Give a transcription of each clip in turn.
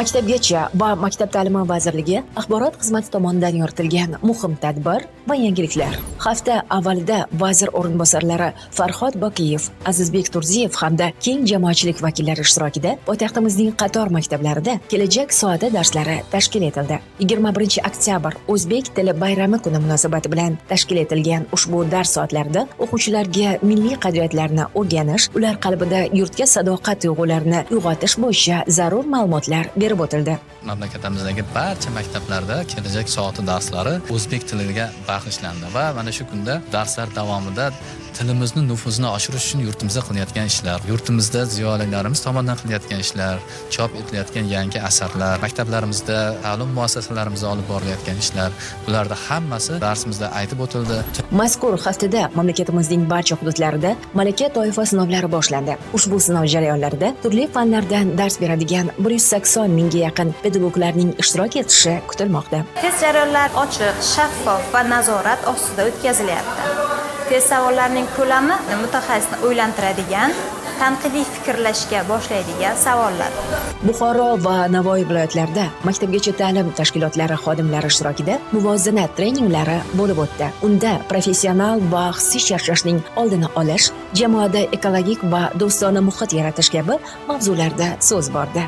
Maktabgacha va maktab ta'limi vazirligi axborot xizmati tomonidan yoritilgan muhim tadbir va yangiliklar. Hafta avvalida vazir o'rinbosarlari Farhod Bokiyev, Azizbek Turziyev hamda keng jamoatchilik vakillari ishtirokida poytaxtimizning qator maktablarida "Kelajak soati" darslari tashkil etildi. 21 oktyabr, O'zbek tili bayrami kuni munosabati bilan tashkil etilgan ushbu dars soatlarida o'quvchilarga milliy qadriyatlarni o'rganish, ular qalbida yurtga sadoqat tuyg'ularini uyg'otish bo'yicha zarur ma'lumotlar berib o'tildi. Mamlakatimizdagi barcha maktablarda "Kelajak soati" darslari o'zbek tiliga bag'ishlandi va mana shu kunda darslar davomida tilimizni nufuzini oshirish uchun yurtimizda qilinayotgan ishlar, yurtimizda ziyolilarimiz tomonidan qilinayotgan ishlar, chop etilayotgan yangi asarlar, maktablarimizda, ta'lim muassasalarimizda olib borilayotgan ishlar, bularda hammasi darsimizda aytib o'tildi. Mazkur haftada mamlakatimizning barcha hududlarida malaka toifa sinovlari boshlandi. Ushbu sinov jarayonlarida turli fanlardan dars beradigan 180 mingga yaqin pedagoglarning ishtirok etishi kutilmoqda. Test jarayonlari ochiq, shaffof va nazorat ostida o'tkazilyapti. Test savollarining ko'lami mutaxassisni o'ylantiradigan, tanqidiy fikrlashga boshlaydigan savollar. Buxoro va Navoiy viloyatlarida maktabgacha ta'lim tashkilotlari xodimlari ishtirokida muvozanat treninglari bo'lib o'tdi. Unda professional va hissiy charchashning oldini olish, jamoada ekologik va do'stona muhit yaratish kabi mavzularda so'z bordi.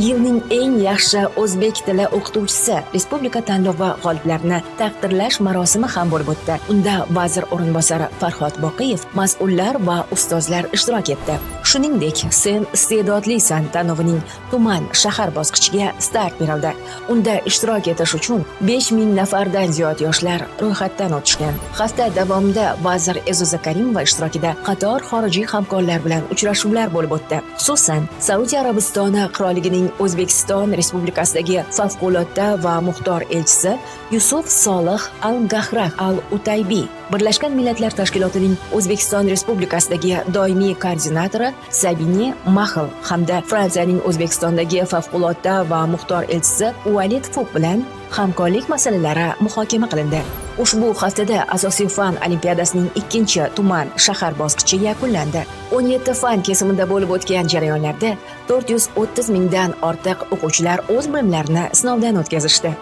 "Yilning eng yaxshi o'zbek tili o'qituvchisi" respublika tanlovi g'oliblarini taqdirlash marosimi ham bo'lib o'tdi. Unda vazir o'rinbosari Farhod Boqiyev, mas'ullar va ustozlar ishtirok etdi. Shuningdek, "Sen iste'dodlisan" tanlovining tuman, shahar bosqichiga start berildi. Unda ishtirok etish uchun 5000 nafardan ziyod yoshlar ro'yxatdan o'tishgan. Hafta davomida vazir E'zoza Karimova ishtirokida qator xorijiy hamkorlar bilan uchrashuvlar bo'lib o'tdi. Xususan, Saudiya Arabistoni Qirolligining O'zbekiston Respublikasidagi favqulodda va muxtor elchisi Yusuf Solih Al-Gahrah Al-Utaybiy, Birlashgan Millatlar Tashkilotining O'zbekiston Respublikasidagi doimiy koordinatori Sabine Mahl hamda Fransiyaning O'zbekistondagi favqulodda va muxtor elchisi Ualid Fuk bilan hamkorlik masalalari muhokama qilindi. Ushbu haftada asosiy fan olimpiadasining ikkinchi tuman, shahar bosqichi yakunlandi. 17 fan kesimida bo'lib o'tgan jarayonlarda 430 mingdan ortiq o'quvchilar o'z bilimlarini sinovdan o'tkazishdi.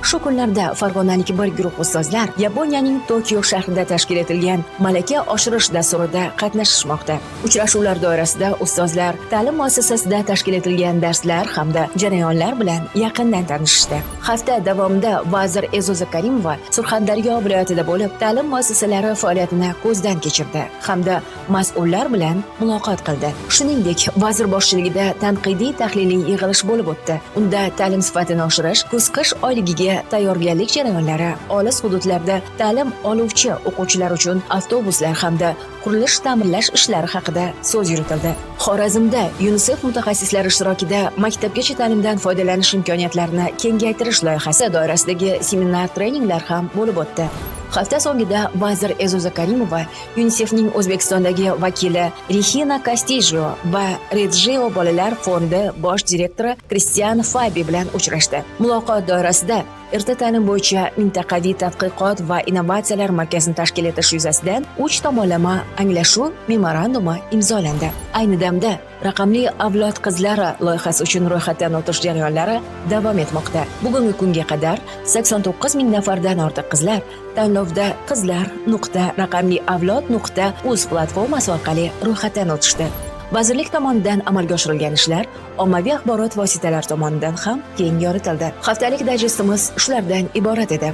Shu kunlarda farg'onalik bir guruh ustozlar Yaponiyaning Tokio shahrida tashkil etilgan malaka oshirish dasturida qatnashishmoqda. Uchrashuvlar doirasida ustozlar ta'lim muassasasida tashkil etilgan darslar hamda jarayonlar bilan yaqindan tanishishdi. Hafta davomida vazir E'zoza Karimova Surxondaryo viloyatida bo'lib, ta'lim muassasalari faoliyatini ko'zdan kechirdi hamda mas'ullar bilan muloqot qildi. Shuningdek, vazir boshchiligida tanqidiy tahliliy yig'ilish bo'lib o'tdi. Unda ta'lim sifatini oshirish, kuz-qish oyligiga tayyorgarlik jarayonlari, olis hududlarda ta'lim oluvchi o'quvchilar uchun avtobuslar hamda qurilish ta'mirlash ishlari haqida so'z yuritildi. Xorazmda UNICEF mutaxassislari ishtirokida maktabgacha ta'limdan foydalanish imkoniyatlarini kengaytirish loyihasi doirasidagi seminar treninglar ham bo'lib o'tdi. Hafta so'ngida vazir E'zoza Karimova UNICEFning O'zbekistondagi vakili Rexina Kastijio va Rejeo bolalar fondi bosh direktori Kristian Fabi bilan uchrashdi. Muloqot doirasida erta ta'lim bo'yicha mintaqaviy tadqiqot va innovatsiyalar markazini tashkil etish yuzasidan uch tomonlama anglashuv memorandumi imzolandi. Ayni damda "Raqamli avlod qizlari" loyihasi uchun ro'yxatdan o'tish jarayonlari davom etmoqda. Bugungi kunga qadar 89 ming nafardan ortiq qizlar tanlovda qizlar.raqamliavlod.uz platformasi orqali ro'yxatdan o'tishdi. Vazirlik tomonidan amalga oshirilgan ishlar ommaviy axborot vositalari tomonidan ham keng yoritildi. Haftalik dayjestimiz shulardan iborat edi.